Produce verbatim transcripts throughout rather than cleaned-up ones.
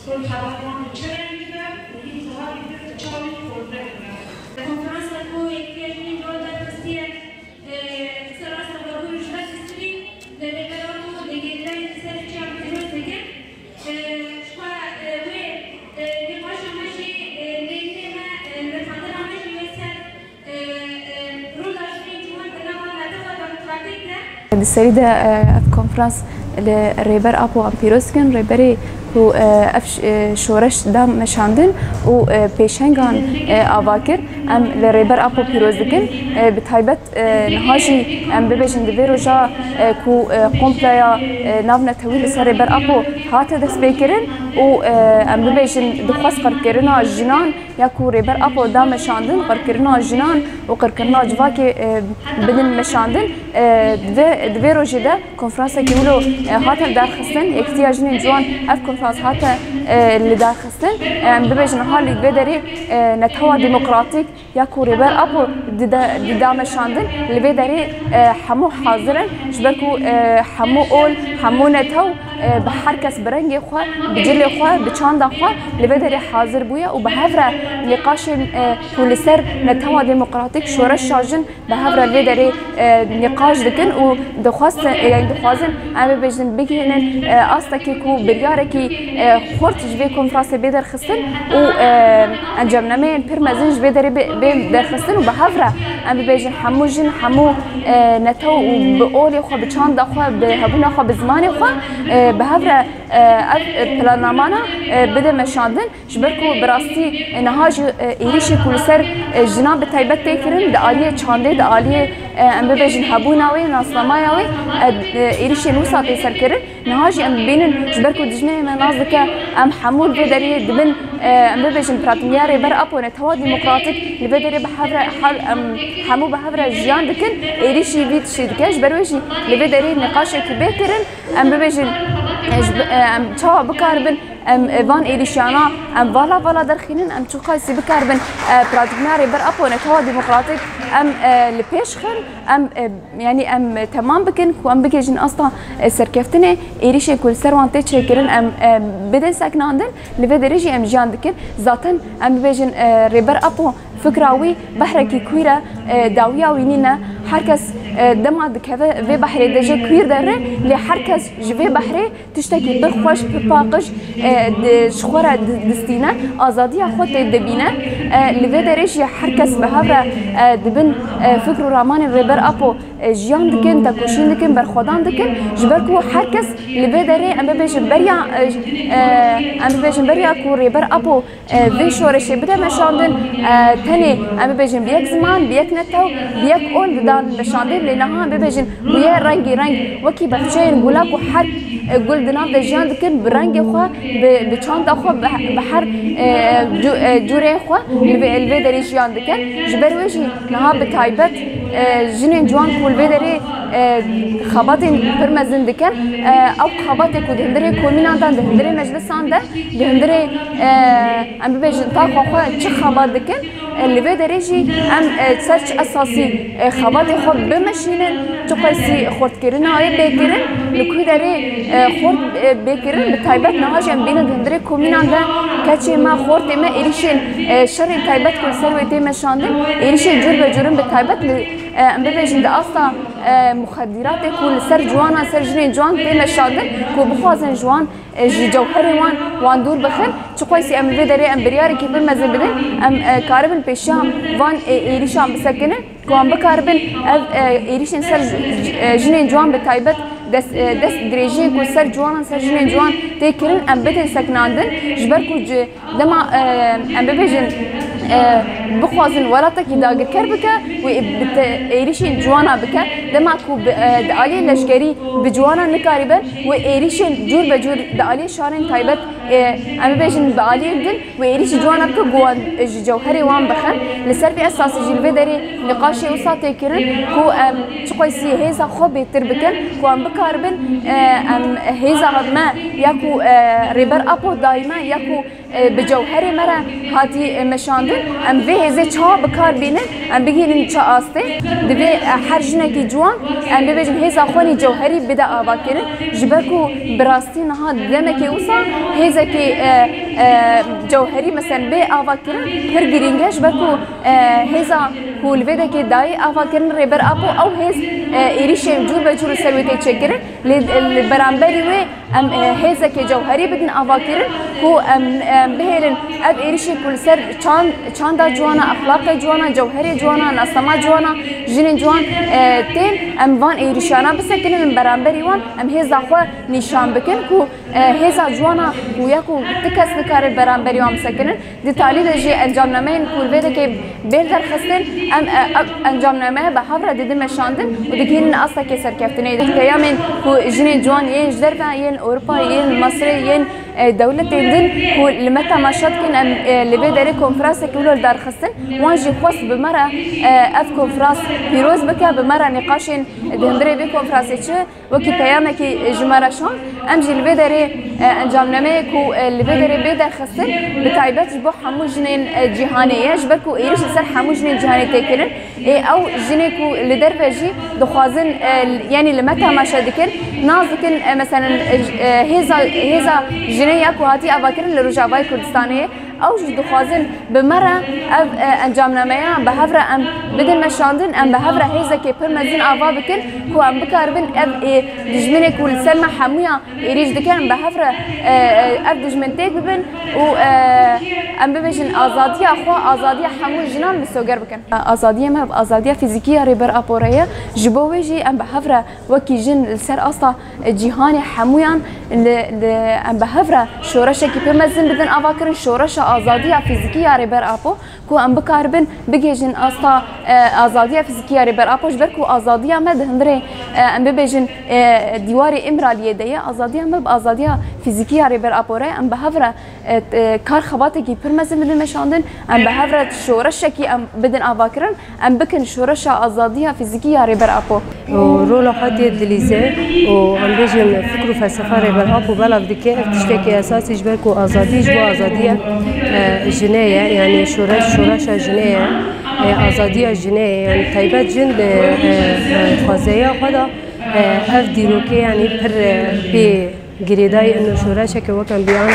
Rol xebatê wan bi çi rengî be û hîn wiha dîtir bi çawa jî xortire bibe. Konferansa ku Yekîtiya Jinên Ciwan derxistiye, e, ser rasta bargûn û ji me dîstirî li Rêber Apo dengê didayê li ser çiyan pîroz dikin. E, ji xwe, e, wê, e, nîqaşa me jî, e, nêmînê me, e, nirxandina me jî wê ser Di serî de, e, ev konferans li Rêber Apo em pîroz dikin. Rêberê ku, e, ev ş-, e, şoreş da meşandin û, e, pêşengan, e, ava kir, em li Rêber Apo pîroz dikin. E, bi taybet, e, niha jî em bibêjin di vê roja, e, ku, e, komploya, e, navnetewî li ser Rêber Apo hate destpêkirin û, e, em bibêjin di xwest qirkirina jinan, ya ku Rêber Apo da meşandin, qirkirina jinan û qirkirina civakê, e, bidin meşandin. E, di vê, di vê rojê de konferansekî wilo, e, hate darxistin, Yekîtiya Jinên Ciwan ev konferans hate, e, li darxistin. E, em bibêjin ha li vê derê, e, netewa demokratîk ya ku Rêber Apo dida, dida meşandin, li vê derê, e, hemû hazir in, ji ber ku, e, hemû ol, hemû netew, e, bi her kes bi rengê xwe, bi cilê xwe, bi çanda xwe li vê derê hazir bûye û bi hev re nîqaşên, e, ku li ser netewa demokratîk şoreşa jin bi hev re li vê derê, e, nîqaş dikin û dixwest, e, yani dixwazin em bibêjin bigihînin, e, astekî ku biryarekî, e, xurt ji vê konferansê bê derxistin û, e, encamnameyên pir mezin ji vê derê bê, bê derxistin û bi hev re em bibêjin hemû jin, hemû, e, netew û bi olê xwe, bi çanda xwe, bi hebûna xwe, bi zimanê xwe, e, bi hev re, e, ev, e, plannamana, e, bide meşandin. Ji ber ku bi rastî, e, niha jî, e, êrîşê ku li ser, e, jinan bi taybet tê kirin, di aliyê çandê, di aliyê, e, em bibêjin hebûna wê, nasnamaya wê, e, e, êrîşên wisa tê ser kirin. Niha jî em dibînin, ji ber ku dijminê me nas dike, em hemû li vê derê dibin, e, em bibêjin, pratimiya Rêber Apo, netewa demokratîk li vê derê bi hev re, hev, em hemû bi hev re jiyan dikin, êrîşî vî tiştî dike. Ji ber wê jî li vê derê nîqaşekî bê kirin, em bibêjin, e, ji bi-, e, em çawa bikaribin, em, e, van êrîşiyana, em vala vala derxînin, em çiqasî bikaribin, e, pratîkna Rêber Apo, netewa demokratîk, em, e, li pêş xin, em, e, yani em, e, temam bikin ku em bigihîjin asta, e, serkeftinê, êrîşên ku li ser wan tê çêkirin, em, e, bidin seknandin, li vê derê jî em jiyan dikin. Zaten em bibêjin, e, Rêber Apo fikra wî behrekî kwîr e, e, dawiya wî nîne. Her kes, e, dema dikeve vê behrê de jê kwîr dere, lê her kes ji vê behrê tiştekî pir xweş, pir paqij, e, di, ji xwe re di, distîne, azadiya xwe tê dibîne. E, li vê derê jî her kes bi hev re, e, di bin, e, fikr û ramanên Rêber Apo, e, jiyan dikin, tekoşîn dikin, berxwedan dikin. Ji ber ku her kes li vê derê, em bibêjin beriya, e, e, em bibêjin beriya ku Rêber Apo e, vê şoreşê bide meşandin, e, tenê em bibêjin bi yek ziman, bi yek netew, bi yek ol didan meşandin, lê niha em bibêjin bûye rengî reng, wekî bexçeyên gula ku her, e, gul di nav de jiyan dikin, bi rengê xwe, bi, bi çanda xwe, bi, bi her, e, cu-, e, cûreyên xwe li vê, li vê derê jiyan dikin. Ji ber wê jî niha bi taybet, e, jinên ciwan ku li vê derê, e, xebatên pir mezin dikin, e, ew xebatê ku di hundirê komînan de, di hundirê meclisan de, di hundirê, e, em bibêjin taxa xwe çi xebat dikin, e, li vê derê jî em, e, ser çi esasî, e, xebatê xwe bimeşînin, çiqasî xurtkirina wê bê kirin, li ku derê, e, xurt, e, bê kirin, bi taybet niha jî em bînin di hundirê komînan de keçê me, xortê me êrîşên, e, şerên taybet ku li ser wê tê meşandin, êrîşên cûr be cûr in, bi taybet li, e, em bibêjin di asta, e, muxedîratê ku li ser ciwanan, ser jinên ciwan tê meşandin, ku bixwazin ji wan e, ji cewherê wan, wan dûr bixin. Çiqasî em li vê derê em biryarekî pir mezin bidin, em, e, karibin pêşiya van, e, êrîşan bisekinin, ku em bikaribin ev, e, êrîşên ser ji-, ji-, e, jinên ciwan bi taybet dest, e, dest dirêjiyên ku ser ciwanan, ser jinên ciwan tê kirin, em bidin sekinandin. Ji ber ku ci-, dema, e, em bibêjin, e, bixwazin welatekî dagirker bike, wê bi te-, êrîşên ciwana bike, dema ku bi, e, di aliyê leşkerî bi ciwanan nikaribe, wê êrîşên cûr be cûr di aliyê şarên taybet, e, em bibêjin bi aliyên din, wê êrîşî ciwana bike ku wan, e, ji cewherê wan bixin. Li ser vê esasî jî li vê derê nîqaşê wisa tê kirin ku em çiqasî hêza xwe bêtir bikin, ku em bikaribin, e, em hêza me ya ku, e, Rêber Apo dayî me ya ku E, bi cewherê me re hatî, e, meşandin. Em vê hêzê çawa bi kar bînin, em bigihînin çi astê. Divê, e, her jinekî ciwan, em bibêjin, hêza xwe nî cewherî bide avakirin. Ji ber ku bi rastî niha demekê wisa hêzekî, e, e, cewherî, meselen, bê avakirin pir girîng e. Ji ber ku, e, hêza ku li vê dekê dayê avakirin Rêber Apo, ew hêz, e, êrîşên cûr be cûr li ser wê tê çêkirin. Lê, e, li beramberî wê em, e, hêzekê cewherî bidin avakirin ku em, em bihêlin ev êrîşê ku li ser çand, çanda ciwana, exlaqê ciwana, cewherê ciwana, nasnama ciwana, jinên ciwan, e, tên, em van êrîşana bisekinin, li beramberî wan em hêza xwe nîşan bikin ku, e, hêza ciwana ku ya ku ti kes nikare li beramberî wan bisekinin. Di talî de jî encamnameyên ku li vê dekê bên derxistin, em, e, ev encamnameya bi hev re didin meşandin û digihînin astekê serkeftinê. Peyamên ku jinên ciwan yên ji derve, yên Ewropa, yên Mesirê, yên, e, dewletên din ku li me temaşe dikin, em, e, li vê derê konferansek wilo li dar xistin. Wan jî xwest bi me re, e, ev konferans pîroz bike, bi me re nîqaşên di hundirê vê konferansê çi wekî peyamekî ji me re şand. Em jî li vê derê, e, encamnameyê ku, e, li vê derê bê derxistin, bi taybet ji bo hemû jinên, e, cîhanê ye, ji ber ku êrîş li ser hemû jinên cîhanê tê kirin. Ê, ew jinê ku li derve jî dixwazin, e, yanî li me temaşe dikin, nas dikin, e, meselen, e, j-, e, hêza, hêza jinê ya ku hatî avakirin li Rojavayê Kurdistanê ye. Ew jî dixwazin bi me re ev, e, encamnameya bi hev re em bidin meşandin, em bi hev re hêzekê pir mezin ava bikin ku em bikaribin ev, e, dijminê ku li ser me hemûyan êrîş dike, em bi hev re, e, e, ev dijmin têk bibin û, e, em bibêjin azadiya xwe, azadiya hemû jinan misoger bikin. Azadiyê me bi azadiya fîzîkî ya Rêber Apo re ye. Ji bo wê jî em bi hev re wekî jin li ser asta, e, cîhanê hemûyan li, li, em bi hev re şoreşekî pir mezin bidin avakirin, şoreşa azadiya fîzîkî ya Rêber Apo, ku em bikaribin bigihêjin asta, e, azadiya fîzîkî ya Rêber Apo, ji ber ku azadiya me di hundirê, e, em bibêjin, e, dîwarê Îmraliyê de ye. Azadiya me bi azadiya fîzîkî ya Rêber Apo re, em bi hev re, e, e, kar xebatekî pir mezin bidin meşandin, em bi hev re şoreşekî em bidin avakirin. Em bikin şoreşa azadiya fîzîkî ya Rêber Apo. Û rola xwe tê dilîze û em bêjin fikr û felsefa Rêber Apo belav dike. Ev tiştekî esasî ji ber ku azadî ji bo azadiya, e, jinê ye, yanî şoreş, şoreşa jinê ye, e, azadiya jinê ye. Yanî taybet jin di, e, e, xwezeya xwe de, e, ev dîrokê yanî pir, e, pê girêdayî ino şoreşeke weke em bîyan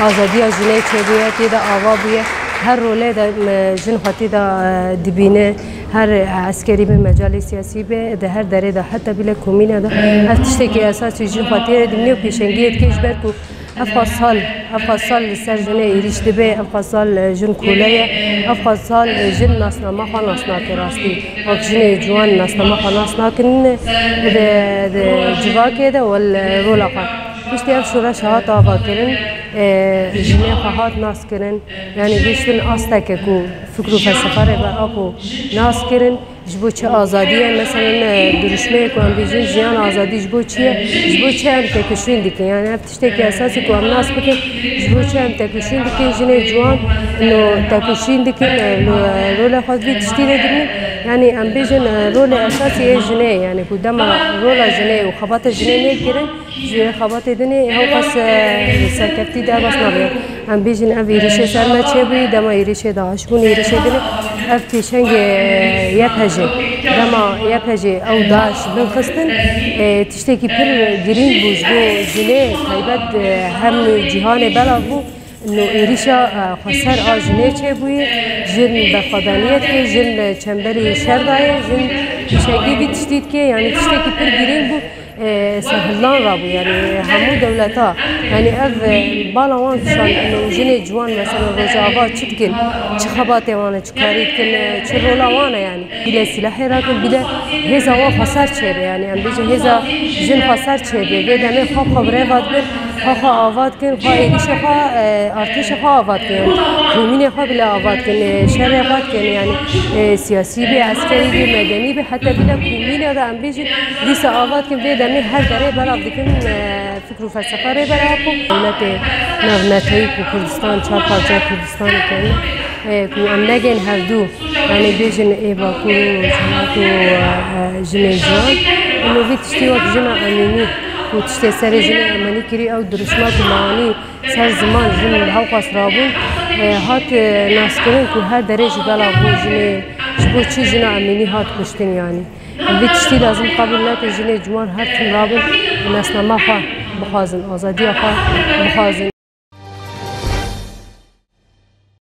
azadiya jinê çêbûye, tê de ava bûye. Her rolê de, e, jin xwe tê de, e, dibîne. Her, e, eskerî be, mecalê siyasî be, di her derê de, heta bîle komîne de ev tiştekî esasî jin xwe tê de dibîne û pêşengiyê dike, ji ber ku ev xwe sal, ev xwe sal li ser jinê êrîş dibe, ev xwe sal, e, jin kole ye, ev xwe sal, e, jin nasnama xwe nas nake rastî. Wek jinê ciwan nasnama xwe nas nakin, e, di, di civakê de wel, e, rola xwe. Piştî ev şoreş hat avakirin, e, jinê xwe hat naskirin. Yanî giştin asteke ku fikr û felsefa Rêber Apo nas kirin, ji bo çi azadî ye? Meselen, e, duruşmeyê ku em bêjin jiyan azadî ji bo çi ye? Ji bo çi em têkoşîn dikin? Yanî ev tiştekî esasî ku em nas bikin, ji bo çi em têkoşîn dikin? Jinê ciwan no têkoşîn dikin, e, lo-, e, rolê xwe vî tiştî de dibînin. Yanî em bêjin, e, rolê esasî yê jinê ye. Yanî ku dema rola jinê û xebata jinê neyê kirin, ji xebatê dinê ew qas, e, serkeftî derbas nabe. Em bêjin ev êrîşê ser me çêbûyî, dema êrîşê DAIŞ bûn, êrîşê dinê ev pêşengê, e, YPJê. Dema YPJê ew DAIŞ binxistin, e, tiştekî pir girîng bû ji bo jinê taybet, e, hem cîhanê belav bû. No êrîşa, e, xweser a jinê çêbûyî, jin berxwedaniyê dike, jin li çemberî şer dayê, jin pêşengî vî tiştî dike, yanî tiştekî pir girîng bû, e, ser hildan rabû, yanî hemû dewleta, yanî ev, e, bala wan kişand, no jinê ciwan mesela Rojava çi dikin, çi xebatê wan e, çi karî dikin, e, çi rola wan e yanî. Bîle sîlehê rakin, bîle hêza wan xweser çêbe, yanî em bêjin hêza jin xweser çêbe. Vê demê xwe xwe bi rêva dibin, xwe xwe ava dikin, xwe êrîşê xwe, e, artêşê xwe ava dikin, yanî komînê xwe bîle ava dikin, e, şerê xwe dikin, yanî, e, siyasî be, eskerî be, medenî be, heta bîle komînê de em bêjin dîsa ava dikin, vê demê her derê belav dikin, e, fikr û felsefa Rêber Apo. Dewletê navnetewî ku Kurdistan, çar parçeya Kurdistanê kirine, e, ku em negên hevdû, yanî bêjin ê Bakur û Rojhilat û, e, e, jinên ciwan, û vî tiştî wek jina emînî. Tiştê serê jinê Ermenî kirî, ew dirûşma ku me anî ser ziman, jin li hewqas rabûn, e, hat, e, naskirin ku her derê ji bela bû jinê, ji bo çi jina Ermenî hat kuştin yanî. Vî tiştî lazim qebûl neke, jinê ciwan her tim rabin, nasnama xwe bixwazin, azadiya xwe bixwazin.